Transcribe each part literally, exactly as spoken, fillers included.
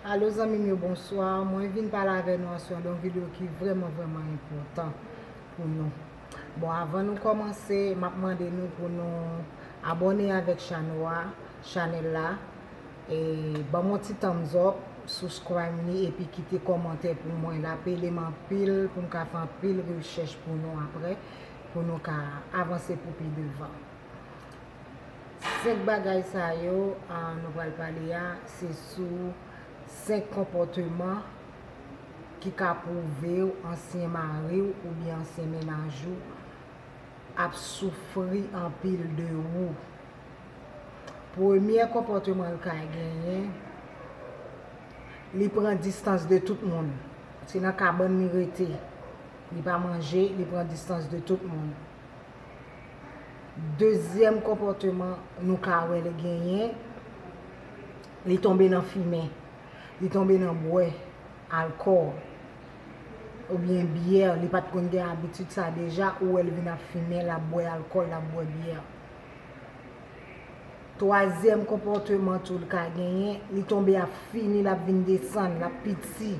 Alo zanmi m yo, bonswa. Mwen vin pale avè nou aswè de yon videyo ki vrèman, vrèman enpòtan pou nou. Bon, avan nou kòmanse, m ap mande nou pou nou abòne avèk chanèl la, chanèl la, e ban m yon ti thumbs up, subscribe li, epi kite kòmantè pou mwen. L ap ede m anpil pou m ka fè anpil rechèch pou nou apre, pou nou ka avanse pou pi devan. Senk bagay sa yo, a, nou pral pale a, se sou senk konpòteman ki ka pwouve w ansyen mari w oubyen ansyen mennaj ou ap soufri anpil de ou. Premye konpòteman l ka genyen, li pran distans de tout moun. Se nan kabann li rete. Li pa manje, li pran distans de tout moun. Dezyèm konpòteman nou ka wè l genyen, li tonbe nan fimen, li tonbe nan bwè alkòl oubyen byè, li pa t konn gen abitid sa deja, ou wè l vin ap fimen, l ap bwè alkòl, l ap bwè byè. Twazyèm konpòteman tou l ka genyen, li tonbe ap fini, l ap vin desann, l ap piti.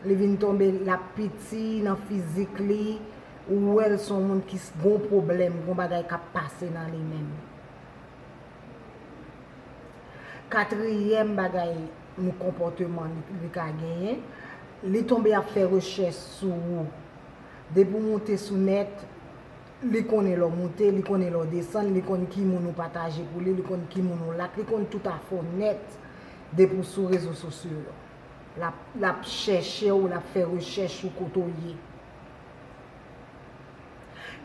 Li vin tonbe, l ap piti nan fizik li, ou wè l se yon moun ki s- gon pwoblèm, gon bagay k ap pase nan li menm. Katriyèm bagay nou konpòteman li, li ka genyen, li tonbe ap fè rechèch sou ou. Depi w moute sou nèt, li konnen lè w moute, li konnen lè w desann, li konn ki moun ou pataje pou li, li konn ki moun ou like, li konn tout afè w nèt depi w sou rezo sosyo yo. L ap, l ap chèche w, l ap fè rechèch ou kote w ye.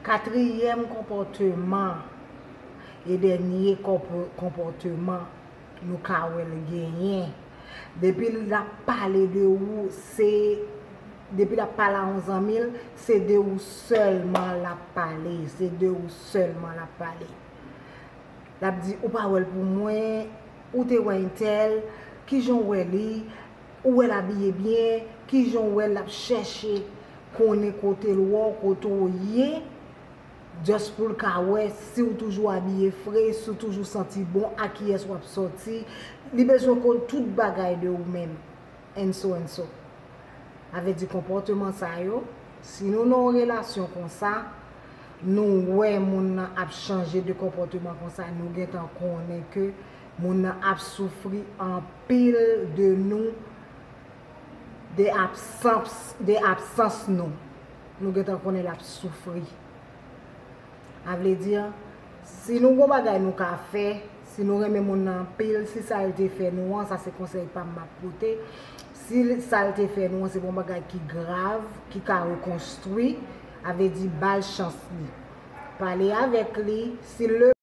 Katriyèm konpòteman e dènye konpò- konpòteman nou ka wè l genyen. Depi l ap pale de ou, se, depi l ap pale a yon zanmi l, se de ou sèlman l ap pale, se de ou sèlman l ap pale. L ap di, ou pa wè l pou mwen, ou te wè entèl, kijan w wè li, ou wè l abiye byen, kijan w wè l, l ap chèche konnen kote l wè w, kote w ye, just pou l ka wè si w toujou abiye fre, si w toujou santi bon, a kiyès w ap sòti. Li bezwen konn tout bagay de ou menm, and so and so. Sa vle di konpòteman sa yo, si nou nan yon relasyon konsa, nou wè moun nan ap chanje de konpòteman konsa, nou gentan konnen ke moun nan ap soufri anpil de nou, de absans, de absans nou. Nou gentan konnen l ap soufri. Sa vle di, si nou gon bagay nou ka fè, si nou renmen moun nan anpil, si sa l te fè nou an, sa se konsèy pa m m ap pote, si l- sa l te fè nou an se pa yon bagay ki grav, ki ka rekonstwi, sa vle di ba l chans li. Pale avèk li, si l